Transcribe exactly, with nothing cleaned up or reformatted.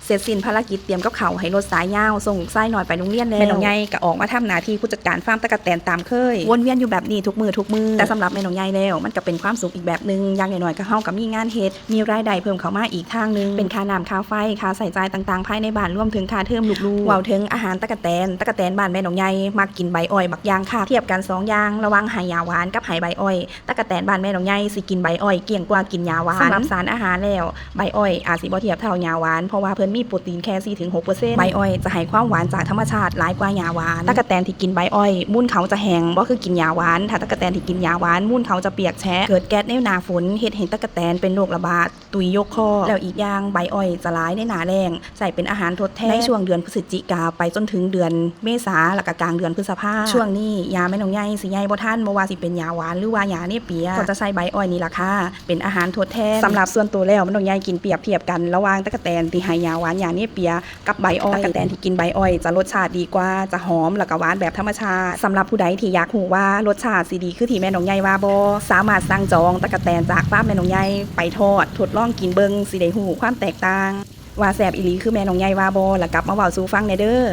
เสร็จสิ้นภารกิจเตรียมกับข้าวให้รถสายยาวส่งลูกชายน้อยไปโรงเรียนแล้ว แม่น้องใหญ่ก็ออกมาทำหน้าที่ผู้จัดการฟาร์มตั๊กแตนตามเคย วนเวียนอยู่แบบนี้ทุกมื้อทุกมื้อ แต่สำหรับแม่น้องใหญ่แล้วมันก็เป็นความสุขอีกแบบหนึ่ง อย่างน้อยๆก็เฮาก็มีงานเฮ็ด มีรายได้เพิ่มเข้ามาอีกทางหนึ่ง เป็นค่าน้ำค่าไฟ ค่าใช้จ่ายต่างๆภายในบ้าน รวมถึงค่าเทอมลูกๆ เว้าถึงอาหารตั๊กแตน ตั๊กแตนบ้านแม่น้องใหญ่มักกินใบอ้อยบักอย่างคัก เทียบกันสองอย่าง ระหว่างให้หญ้าหวานกับให้ใบอ้อย ตั๊กแตนบ้านแม่น้องใหญ่สิกินใบอ้อยเกลี้ยงกว่ากินหญ้าหวาน สำหรับสารอาหารแล้ว ใบอ้อยอาจสิบ่เทียบเท่าหญ้าหวาน เพราะว่าเพิ่นมีโปรตีนแค่สี่ถึงหกเปอร์เซ็นต์ ใบอ้อยจะให้ความหวานจากธรรมชาติหลายกว่าหญ้าหวาน ตั๊กแตนที่กินใบอ้อย มูลเขาจะแห้ง บ่คือกินหญ้าหวาน ถ้าตั๊กแตนที่กินหญ้าหวาน มูลเขาจะเปียกแฉะ เกิดแก๊สในหน้าฝน เฮ็ดให้ตั๊กแตนเป็นโรคระบาด ตุยยกคอก แล้วอีกอย่างใบอ้อยจะหลายในหน้าแล้ง ใช้เป็นอาหารทดแทน ในช่วงเดือนพฤศจิกาไปจนถึงเดือนเมษา แล้วก็กลางเดือนพฤษภา ช่วงนี้หญ้าแม่น้องใหญ่สิใหญ่บ่ทัน บ่ว่าสิเป็นหญ้าหวานหรือว่าหญ้าเนเปีย ก็จะใช้ใบอ้อยนี่ล่ะค่ะ เป็นอาหารทดแทน สำหรับส่วนตัวแล้วแม่น้องใหญ่กินเปรียบเทียบกันระหว่างตั๊กแตนที่ให้หญ้าหวานหญ้าเนเปีย กับใบอ้อย ตั๊กแตนที่กินใบอ้อยจะรสชาติดีกว่า จะหอมแล้วก็หวานแบบธรรมชาติ สำหรับผู้ใดที่อยากรู้ว่ารสชาติสิดีคือที่แม่น้องใหญ่ว่าบ่ สามารถสั่งจองตั๊กแตนจากฟาร์มแม่น้องใหญ่ไปทอด ทดลองกินเบิ่ง สิได้รู้ความแตกต่าง ว่าแซ่บอีหลีคือแม่น้องใหญ่ว่าบ่ แล้วกลับมาเว้าสู่ฟังแหน่เด้อ